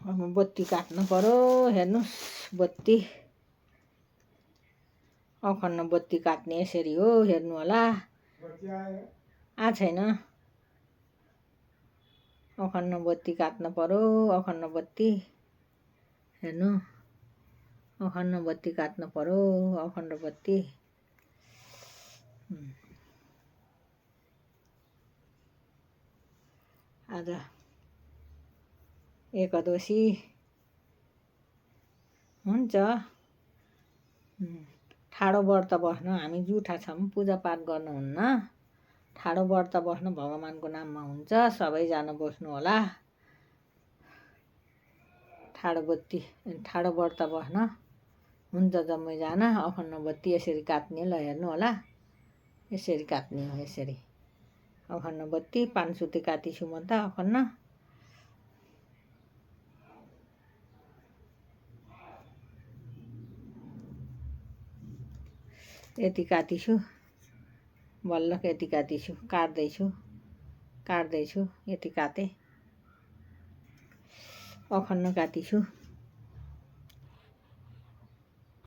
अब बत्ती काट्नु पर्यो। हेर्नुहोस् बत्ती अखण्ड बत्ती काट्ने यसरी हो, हेर्नु होला। छैन, अखण्ड बत्ती काट्नु पर्यो। अखण्ड बत्ती हेर्नु, अखण्ड बत्ती काट्नु पर्यो। अखण्ड बत्ती आज एकादशी हुन्छ। ठाडो व्रत बस्नु, हामी जुठा छौँ, पूजापाठ गर्नुहुन्न। ठाडो व्रत बस्नु भगवानको नाममा हुन्छ। सबैजना बस्नु होला। ठाडो व्रत बस्न हुन्छ जम्मैजना। अखण्ड बत्ती यसरी काट्ने, ल हेर्नु होला। यसरी काट्ने हो, यसरी अखण्ड बत्ती पानसुते काटिछु म त अखण्ड। यति काटिछु, बल्ल यति काटिछु, काट्दैछु, यति काटेँ, अखण्ड काटिछु।